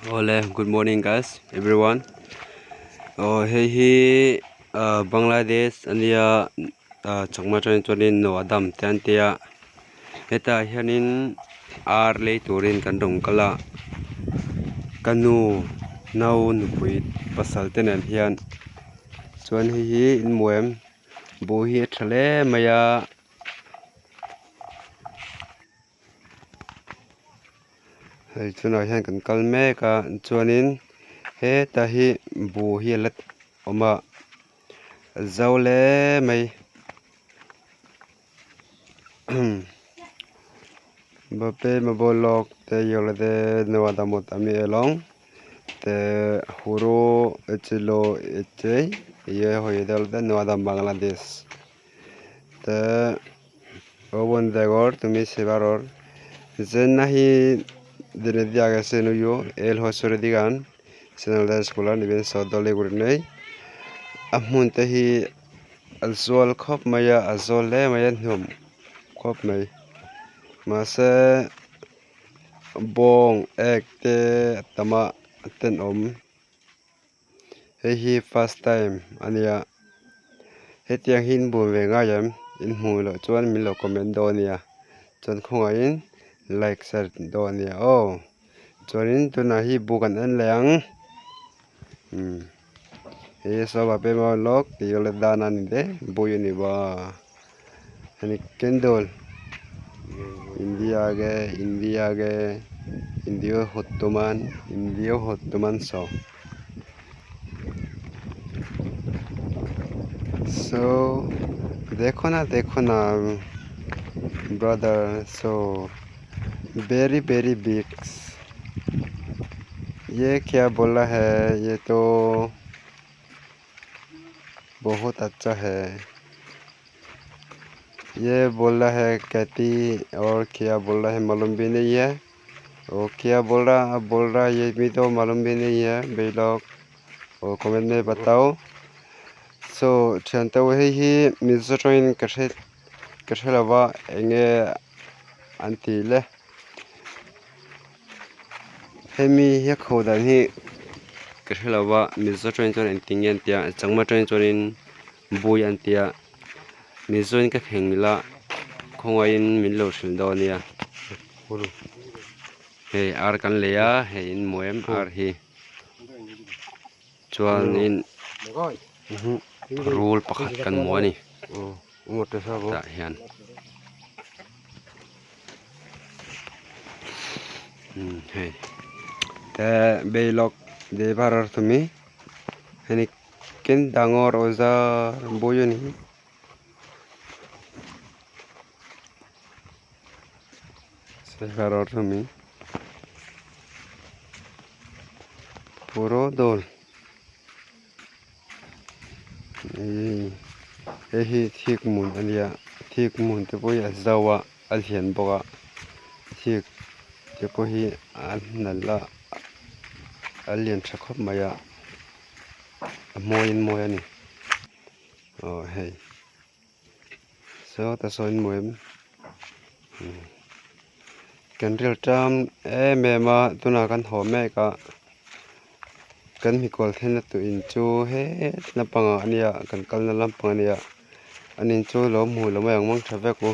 Awle good morning guys everyone aw hei hi ah Bangladesh ania ah chakma atangin chuanin Noadam te an tia hetah hianin ar lei turin kan rawn kal a ka nu nau nupui pasal te nen hian chuan hei hi in hmu em buh hi a tha hle mai a. Hei tunah hian kan kal mek a chuanin heta hi buh hi a la awm a a zo hle mai Bangladesh te. Ubon degor tumi sei paror jen nahi denedi agey sen uyo el hoi soredi gan sen olodey iskulan iben sot doley guriney aa hmun te hi a zual khawp mai a a zawl hle mai a hnuam khawp mai mahse bawng ek te a tam a a tenawm. Hei hi first time a nia hetiang hi in bum ve ngai em in hmuh loh chuan min lo comment dawn a nia chuan khawngaihin like share dawn a nia aw chuanin tunah hi buk an en leh ang umm hei hi saw pawimawh lawk tih leh dan a ni te bui a ni bawk a hemi candle india ge india ge india hotuman india hotuman saw so dekho na dekho na brother so very very big ये क्या बोला है ये तो बहुत अच्छा है ये बोल रहा है कहती और क्या बोल रहा है मालूम भी नहीं है वो क्या बोल रहा है ये भी तो मालूम भी नहीं है भाई लोग और कमेंट में बताओ so thian te hei hi mizo tawngin ka hre ka hre lova eng nge an tih le hemi hi a kho dan hi ka hre lova mizo tawngin chuan engtin nge an tih a changma tawngin chuanin bui an ti a mizo in ka thleng ila khawngaihin min lo hrilh dawn ania hei ar kan lei a hei in hmu em ar hi chuanin rul pakhat kan hmu a ni tah hian. Hei te beilok debarar tumi henikken dangor ojar buyoni. Sei paror tumi puro dol hei hi thik hmun a nia thik hmun te pawh hi a zau a a lian bawk a thik te pawh hi a nalh a a lian tha khawp mai a a mawiin mawi a ni aw hei sawta saw in mawi em kan ril ṭam em em a tunah kan haw mek a. Kan mikual thlenna tur in chu het lampangah a nia kan kalna lampang a nia an in chu lo hmuh lo mai ang mang tha vek u.